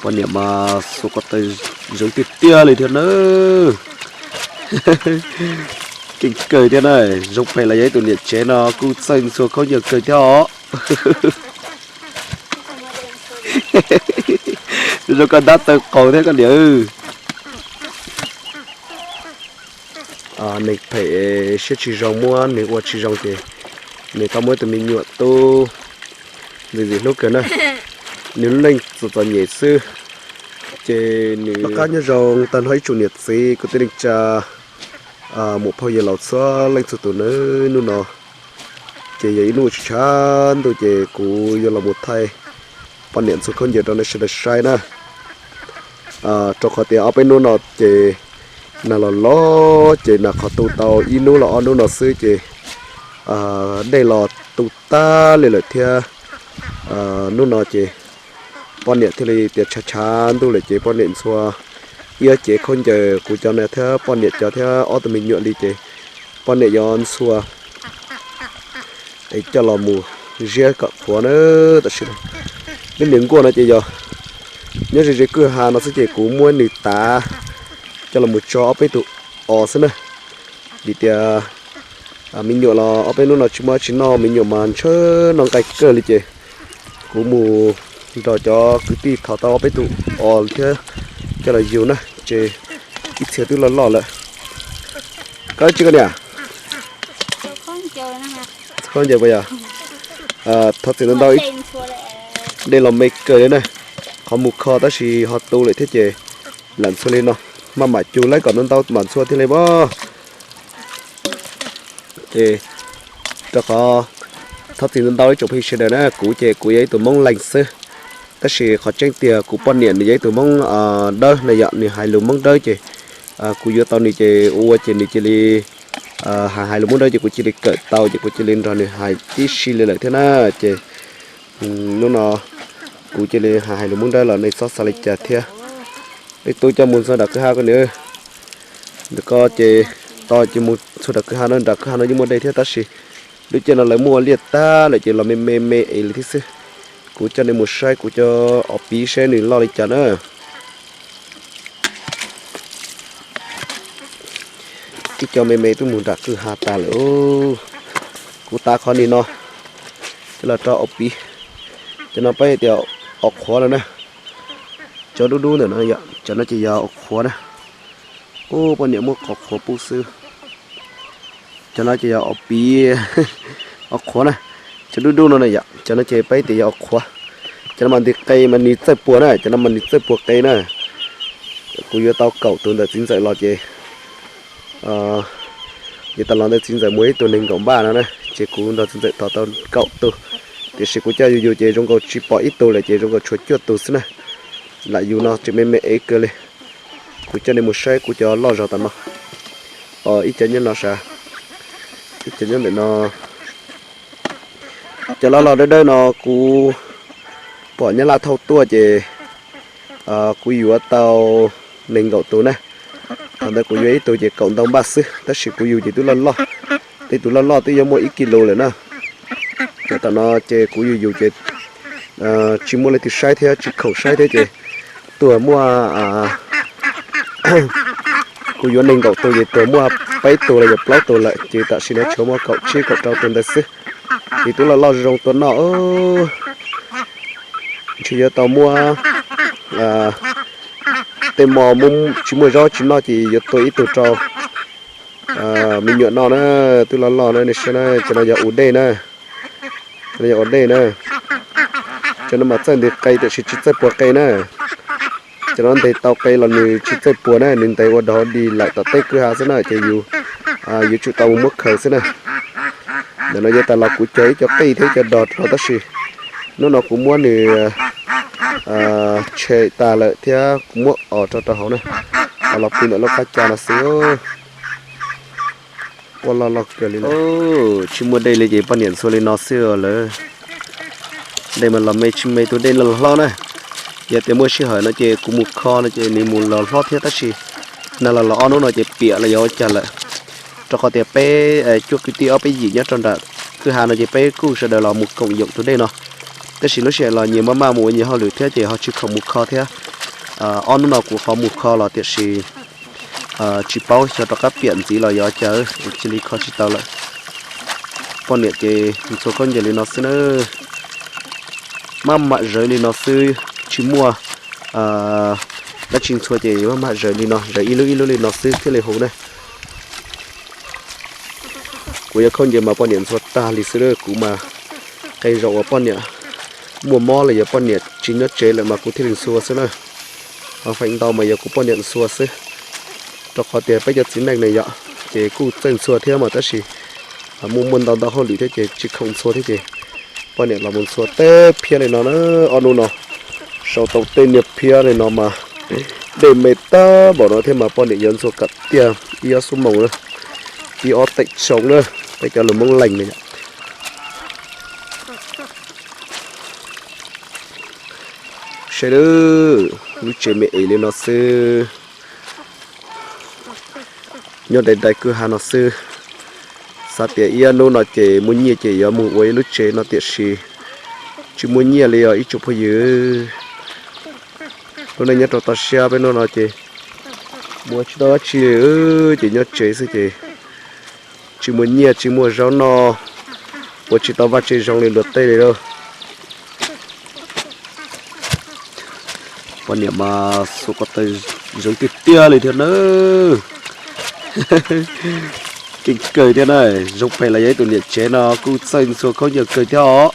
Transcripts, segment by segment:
Poj niam mas xuas ko taw zoo tiag tiag li thiab na. Keej kawg thiab na, zoo phem los yog ib tug niam tsev no kuj txawj ntxhua khaub ncaws kawg thiab os. Zoo koj dab taw qaus thiab koj niam. Neeg phem siab tsis zoo muab nws ua tsis zoo ces nws tau muab tus me nyuam tub ntxim ntxim hlub kawg na. Nws lub neej txom txom nyem xwb ces nws rov qab nyob zoo tag nrho ib tsoom niam txiv kwv tij neej tsa, muam phauj yawg laus txhua leej txhua tus nawb. Hnub no ces yog ib hnub tshav tshav ntuj ces kuv yuav los mus thaij poj niam ntxhua khaub ncaws rau nej sawv daws saib na. Rau qhov tias ob peb hnub no ces nag los los ces nag qhov tu tau ib hnub los ob hnub no xwb ces dej los tu tag li lawm thiab. Hnub no ces poj niam thiaj li tias tshav tshav ntuj lawm ces poj niam ntxhua ib ob cev khaub ncaws kuv cov na thiab poj niam cov thiab ob tug me nyuam li ces poj niam yuav ntxhua es coj los mus ziab kom qhuav na. Tam sim no lub niag nkuaj no ces yog nyob ze ze kwj ha no xwb ces kuv muab nws tav coj los mus tso ob peb tus os xwb na. Vim tias me nyuam los ob peb hnub no tsis muaj dab tsi noj, me nyuam mas ntshaw noj nqaij kawg li ces kuv mus nrog cov kwv tij thov tau ob peb tus os thiab coj los yug na. Ces ib txhia twb loj loj lawm. Koj tsis koj niam? Khaub ncaws puas yog? Thov txim ntau ntau, dej los me kawg li na. Qhov mus kho tab sis ho tu lawm thiab ces lam ntxhua li no. Maj mam cug laib kom ntau ntau mam ntxhua thiaj li os. Ces rau qhov thov txim ntau ntau ib tsoom phooj ywg sawv daws na, kuv ces kuv yog ib tug Hmoob Lees xwb, tab sis qhov tseeb tiag kuv poj niam nws yog ib tug Hmoob Dawb na yom, nws hais lus Hmoob Dawb ces kuv yuav tau nws ces ua ces nws cia li hais hais lus Hmoob Dawb ces kuv cia li kawm tau ces kuv cia li nrog nws hais tib si li lawm thiab na. Ces hnub no kuv cia li hais hais lus Hmoob Dawb los nej txhob xav li cas thiab. Peb tub coj mus ntxhua nram kwj ha koj niam. Ntawm ko ces tos ces mus ntxhua nram kwj ha no, nram kwj ha no yeej muaj dej thiab tab sis lub caij no lawv muaj liaj tag lawm ces los me me me es li thiab xwb. Kuv coj nej mus saib kuv cov os piv saib nws loj li cas na. Ib co me me twb mus nram kwj ha tas lawm. Kuv tav qhov nim no coj los rau os piv. Cov no peb tias os qhuav no na. Cov dub dub ntawm no yom, cov no ces yog os qhuav na. Ub, poj niam muab qhov qhuav pub xwb. Cov no ces yog os piv, os qhuav na. Cov dub dub no na yom, cov no ces peb tias yog os qhuav. Cov no mas nti qe mas nws txawj puas na, cov no mas nws txawj puas qe na. Kuv yuav tau kaum tus ntawm txiv ntxawm los ces, ces tas los ntawd txiv ntxawm muaj ib tug nees nkaum npaj no na, ces kuv nrog txiv ntxawm thov tau kaum tus. Tiam sis kuv coj yus yus ces zoo nkaus tsis pom ib tug lawm ces zoo nkaus tshuav cuaj tus xwb na. Lam yus no tseem me me ev kawg li. Kuv coj nej mus saib kuv cov loj zog tom no. Ib co nyob no sav, ib co nyob ntawm no. Cov loj loj dawb dawb no kuv pom Nyab Laj thauj tuaj ces kuv yuav tau nees nkaum tus na. Thaum ntawd kuv yuav ib tug ces kaum ntau npaj xwb, tab sis kuv yus ces twb loj loj, tej tus loj loj twb yuav muaj ib kis lus lawm na. Cov tom no ces kuv yus yus ces tsis muaj leej twg saib thiab tsis khoom saib thiab ces tuag muaj, kuv yuav nees nkaum tus ces tuag muaj peb tus los yog plaub tus lawm ces tam sim no tshuav muaj kaum tsib kaum rau tus ntawd xwb. Ces twb loj loj zoo tua noj. Ntshe yuav tau muab tej hmo tsis muaj zaub tsis noj ces yuav tua ib tug rau me nyuam noj na. Twb loj loj na, nej saib na, cov no yog ua dej na. Cov no yog ua dej na. Cov no mas txawj ntes qe tiam sis tsis txawj puas qe na. Cov no ntes tau qe los nws tsis txawj puas na, nws ntes ua dog ua dig lawm tom tej kwj ha xwb na, ces yus yuav tsum tau mus muab khaws xwb na. Ntawm no yav tas los kuv cog ib co qij thiab ib co dog rau tab sis hnub no kuv muab nws tshem tas lawm thiab kuv muab os rau rau hauv na. Os los pw ntawm lub qab ca no xwb. Quaj loj loj kawg li. Tsis muaj dej li ces poj niam ntxhua li no xwb lawm. Dej mas los me tsis me, tus dej no los hlob na. Yog tias muaj sij hawm no ces kuv mus kho no ces nws mus los hlob thiab tab sis nag los los ob hnub no ces piam los yog ua cas lawm. Rau qhov tias peb cuab kwv tij ob peb yim nyob rau nram kwj ha no ces peb kuj sawv daws los mus koom yoom tus dej no. Tab sis lub sij hawm los nyias maj maj mus ua nyias hauj lwm thiab ces ho tsis khoom mus kho thiab. Ob hnub no kuv qhov mus kho los tiam sis tsis paub xyov rov qab piam ntxiv los yog cas es cia li kho tsis tau lawm. Poj niam ces ntxhua khaub ncaws li no xwb na, maj mam zawv li no xwb, tsis muaj dab tsi ntxhua ces maj mam zawv li no, zawv ib lub ib lub li no xwb thiaj li huv na. Kuv yuav khaub ncaws mas poj niam ntxhua tag li xwb, kuv mas qee zaus uas poj niam muaj mob los yog poj niam tsis nyob tsev lawm mas kuv thiaj li ntxhua xwb na. Ho feem ntau mas yog kuv poj niam ntxhua xwb, rau qhov tias peb cov txiv neej ne yom, ces kuj txawj ntxhua thiab mas tab sis muaj muaj ntau ntau hauj lwm thiab ces tsis khoom ntxhua thiab ces poj niam los mus ntxhua teb phiab li no na. Ob hnub no sau tau tej niag phiab li no mas dej me tag npaum no thiab mas poj niam yuav ntxhua kom tiag ib ob xuab moos na, ib ob teem xyoo na, peb cov lus Hmoob Leeg na yom. Saib lub tsev me es li no xwb, nyob dai dai kwj ha no xwb. Xav tias ib ob hnub no ces muaj nyiaj ces yuav mus ua ib lub tsev no tiam sis tsis muaj nyiaj li os ib tsoom phooj ywg. Lub neej nyob rau toj siab peb hnub no ces mus ua tsis tau dab tsi li, ces nyob tsev xwb ces tsis muaj nyiaj tsis muaj zaub noj, ua tsis tau vaj tse zoo li luag tej li lauj. Poj niam mas xuas ko taw zoo tiag tiag li thiab na. Keej kawg thiab na, zoo pem los yog ib tug niam tsev no kuj txawj ntxhua khaub ncaws kawg thiab os.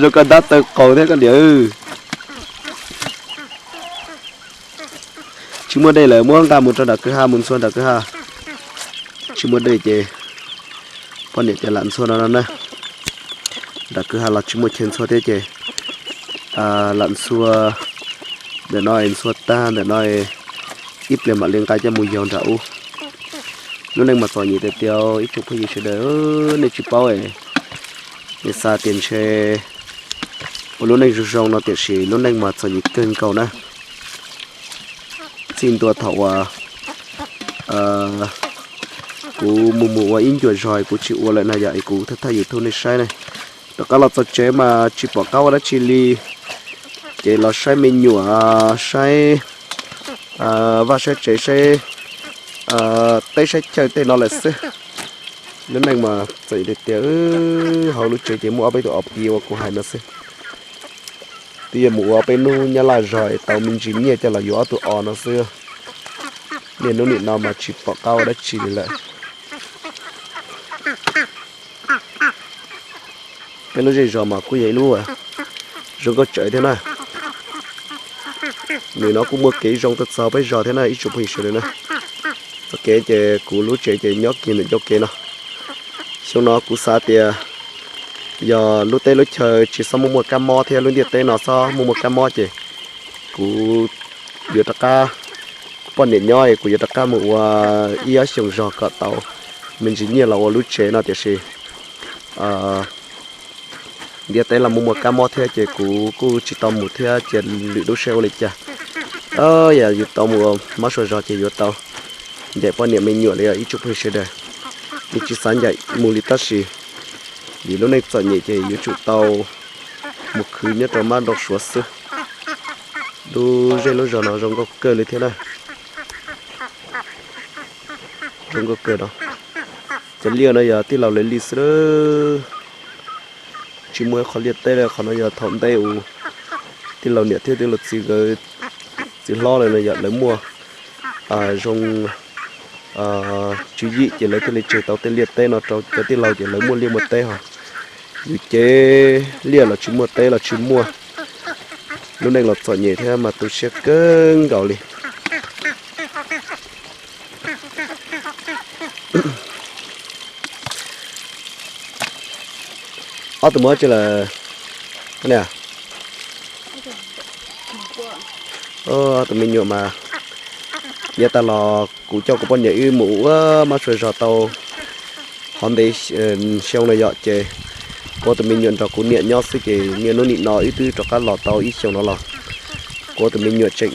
Zoo koj dab taw qaus thiab koj niam. Tsis muaj dej lawm muab nqa mus rau nram kwj ha mus ntxhua nram kwj ha. Tsis muaj dej ces poj niam tias lam ntxhua no no na. Nram kwj ha los tsis muaj chaw ntxhua thiab ces lam ntxhua ntawm no es ntxhua tag ntawm no es ib pliag mam li nqa coj mus yaug nram ub. Lub neej mas txom nyem tiag tiag ib tsoom phooj ywg sawv daws, nej tsis paub es nej xav tias ntshe ua lub neej zoo zoo no tiam sis lub neej mas txom nyem kawg nkaus na. Txij ntua thaum uas kuv mus mus ua ib ncuas zog kuv tsis ua lawm na yom es kuv thawj thawj YouTube nej saib ne. Rov qab los txog tsev mas tsis pom qab ua dab tsi li, ces los saib me nyuam, saib vaj saib tsev, saib teb saib chaw tej no lawm xwb. Lub neej mas txawm tiag tiag, hauv lub tsev ces muaj ob peb tug os piv uas kuv hais no xwb. Twb yuav mus ua ob peb hnub nyab laj zog es tau me ntsis nyiaj coj los yuav ob tug os no xwb. Niaj hnub nim no mas tsis pom qab ua dab tsi li lawm. Peb lub zej zos mas kuj yog ib lub zoo nkauj tsawv thiab na. Nim no kuj muaj kev zoo tuaj txog peb zos thiab na ib tsoom phooj ywg sawv daws na. Txoj kev ces kuv lub tsev ces nyob kiag ntawm ncauj kev no. Xyoo no kuv xav tias yog lub teb lub chaw tsis txhob muaj muaj kab mob thiab lub ntiaj teb no txhob muaj muaj kab mob ces kuv yuav rov qab, kuv poj niam nyob es kuv yuav rov qab mus ua ib ob xyoos zog kom tau me ntsis nyiaj los ua lub tsev no tiam sis ntiaj teb los muaj muaj kab mob thiab ces kuv kuj tsis tau mus thiab cia lwm lub seb ua li cas. Yam yus tau mus ua mab sua zog ces yuav tau ncaim poj niam me nyuam li ib tsoom phooj ywg sawv daws. Yeej tsis xav ncaim mus li tab sis vim lub neej txom nyem ces yuav tsum tau mus khwv nyob rau mab nroo suav xwb. Lub zej lub zos no zoo nkauj kawg li thiab na. Zoo nkauj kawg no. Cov liaj no yog tij laug lawv li xwb, tsis muaj ib qho liaj teb li. Qhov no yog thaum ntej uas tij laug niam thiab tij laug txiv nkawd, txiv hlob lawm no yog lawv muaj zoo tswv yim ces lawv thiaj li tseg tau tej liaj teb no rau cov tij laug ces lawv muaj liaj muaj teb ho. Yus cev liaj los tsis muaj teb los tsis muaj. Lub neej los txom nyem thiab mas tu siab kawg nkaus li. Ob tug muab tsi lawm? Ob tus me nyuam mas yav tas los kuv coj kuv poj niam wb mus ua mab sua zog tau hov ntev xyoo no yom, ces kuv tus me nyuam nrog kuv niam nyob xwb ces niaj hnub nim no wb twb rov qab los tau ib xyoos no los kuv tus me nyuam tseem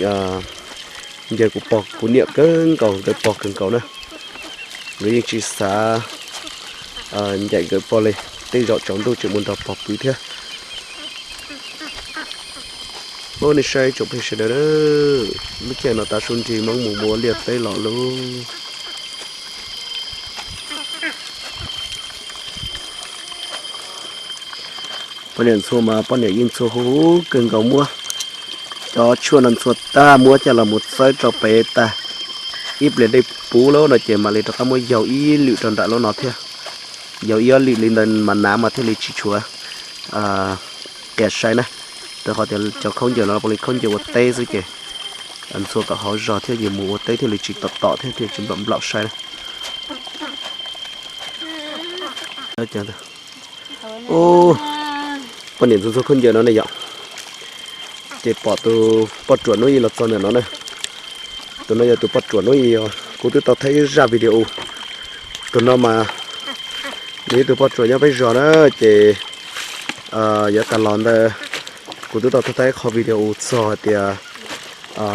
ncaws kuv pog kuv niam kawg nkaus, nkawd pog kawg nkaus na. Nkawd yeej tsis xav ncaim nkawd pog li, tej zaum tsaus ntuj tseem mus nrog pog pw thiab. Nej saib tsoom phooj ywg sawv daws, lub caij no tav su nrig Hmoob mus ua liaj teb los lauj. Poj niam ntxhua mas poj niam yeej ntxhua huv huv kawg nkaus, muab cov tshuaj no ntxhua tag muab coj los mus txawb rau pem tag, ib pliag dej puv lawm no ces mam li rov qab muab yaug ib lwm rau nram lub no thiab. Yaug ib ob lwm li ntawd mas nav mas thiaj li tsis tshuav qias sai na. Rau qhov tias cov khaub ncaws no puav leej khaub ncaws ua teb xwb ces ntxhua kom hauv zog thiab yus mus ua teb thiaj li tsis tom tom thiab thiaj tsis nplaum nplaum sai na. Poj niam ntxhua ntxhua khaub ncaws no ne yom. Ces pom tus poj ruam hnub ib los txog ntawm no na. Tus no yog tus poj ruam hnub ib, kuv twb tau thaij ib zaj video. Tus no mas nws yog tus poj ruam nyob peb zos na, ces yav tas los ntawd kuv twb tau thaij ib qho video txog hais tias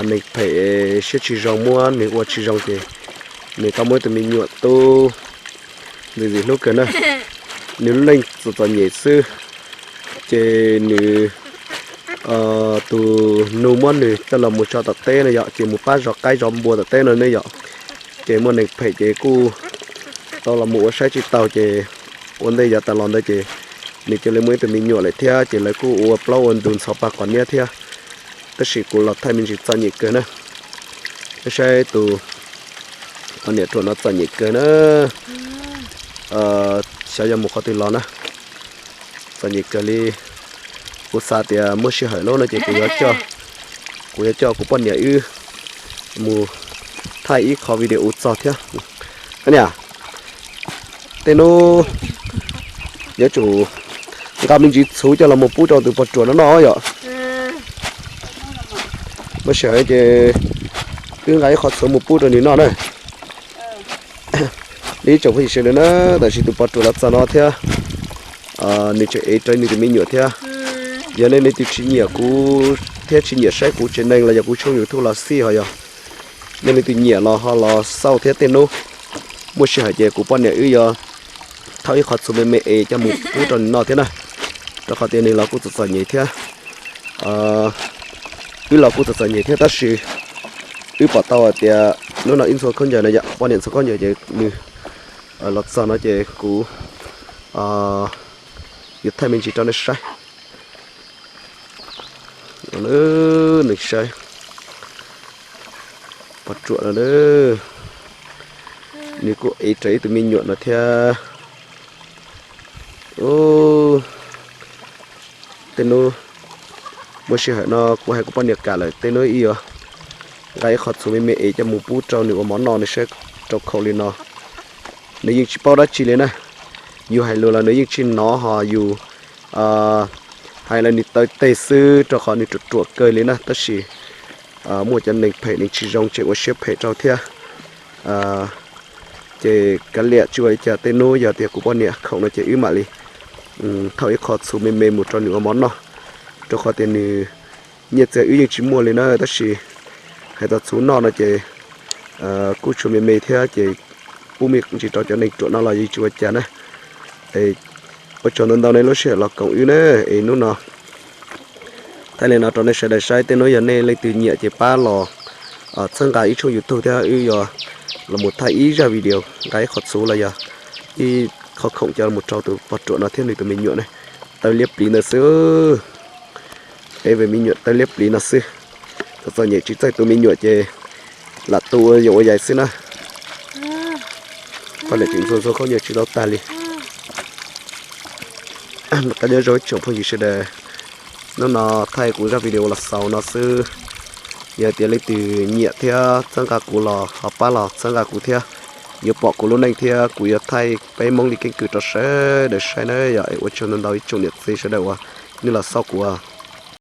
neeg phem siab tsis zoo muab nws ua tsis zoo ces nws tau muab tus me nyuam tub ntxim ntxim hlub kawg na. Nws lub neej txom txom nyem xwb, ces nws tus nus muab nws coj los mus tso tom teb no yom, ces mus pab zov qaib zov npua tom teb no ne yom. Ces muaj neeg phem ces kuj tau los mus ua saib tsis taus ces ua ntej yav tas los ntawd ces nws cia li muaj ib tug me nyuam lawm thiab ces lawv kuj ua plaub ua ntug ntxhov pag qos niab thiab. Tab sis kuv los thaij me ntsis txom nyem kawg na. Saib tus poj niam ruam no txom nyem kawg na. Xyov yog mus qhov twg los na. Txom nyem kawg li. Kuv xav tias muaj sij hawm lawm no ces kuv yuav coj, kuv yuav coj kuv poj niam wb mus thaij ib qho video txog thiab. Niam, tej hnub yuav tsum nqa me ntsis txhuv coj los mus pub rau tus poj ruam no noj yom. Muaj sij hawm ces wb nqa ib qho txhuv mus pub rau nws noj na. Li tsoom phooj ywg sawv daws na, tam sim tus poj ruam los txog no thiab, nws tseem ev rawv nws tus me nyuam thiab. Yog nej leej twg tsis nyiam kuv thiab tsis nyiam saib kuv tsev neeg los yog kuv tshooj YouTube los xij ho yog nej leej twg nyiam los ho los xauj thiab. Tej hnub muaj sij hawm ces kuv poj niam wb yuav thauj ib qho txhuv me me es coj mus pub rau nws noj thiab na, rau qhov tias nws los kuj txom txom nyem thiab. Wb los kuj txom txom nyem thiab tab sis wb pom tau hais tias hnub no ib ntxhua khaub ncaws no yom, poj niam ntxhua khaub ncaws ces nws los txog no ces kuv yuav thaij me ntsis rau nej saib. Nws saib poj ruam no, nws kuj ev rawv ib tug me nyuam no thiab. Tej hnub muaj sij hawm no kuv hais kuv poj niam kam lawm, tej hnub wb yuav nqa ib qho txhuv me me es coj mus pub rau nws ua mov noj, nws saib rau khaum li no. Nws yeej tsis paub dab tsi li na, yus hais lus los nws yeej tsis hnov ho yus hais los nws taw tes xwb rau qhov nws ruam ruam kawg li na. Tab sis muaj cov neeg phem neeg tsis zoo tseem ua siab phem rau thiab. Ces kav liam tsis ua li cas, tej hnub yog tias kuv poj niam khoom no ces wb mam li thauj ib qho txhuv me me mus rau nws ua mov noj, rau qhov tias nws nyiaj txiag wb yeej tsis muaj li na, tab sis hais txog txhuv noj no ces kuj tshuav me me thiab ces pub me ntsis rau cov neeg ruam no los yeej tsis ua cas na. Ua tsaug ntau ntau nej lub sij hawm los koom wb na, es hnub no thaij li no rau nej sawv daws saib, tej hnub yog nej leej twg nyiam ces pab los txhawb nqa wb tshooj YouTube thiab wb yuav los mus thaij ib zaj video nqa ib qho txhuv los yog ib qho khoom coj mus rau tus poj ruam no thiab nws tus me nyuam ne. Taw liab pliv ntawd xwb, peb me nyuam taw liab pliv no xwb. Txom txom nyem tsis txawj tu me nyuam ces lam tu ua yoov ua yaig xwb na. Poj niam tseem ntxhua ntxhua khaub ncaws tsis tau tag li. Qab nyob zoo tsoom phooj ywg sawv daws, hnub no thaij kuv zaj video los xaus no xwb. Yog tias leej twg nyiam thiab txhawb nqa kuv los ho pab los txhawb nqa kuv thiab, yuav pom kuv lub neej thiab kuv yuav thaij peb Hmoob li keeb kwm rau sawv daws saib na. Yog ua tsaug ntau ntau ib tsoom niam txiv sawv daws uas nej los xauj kuv.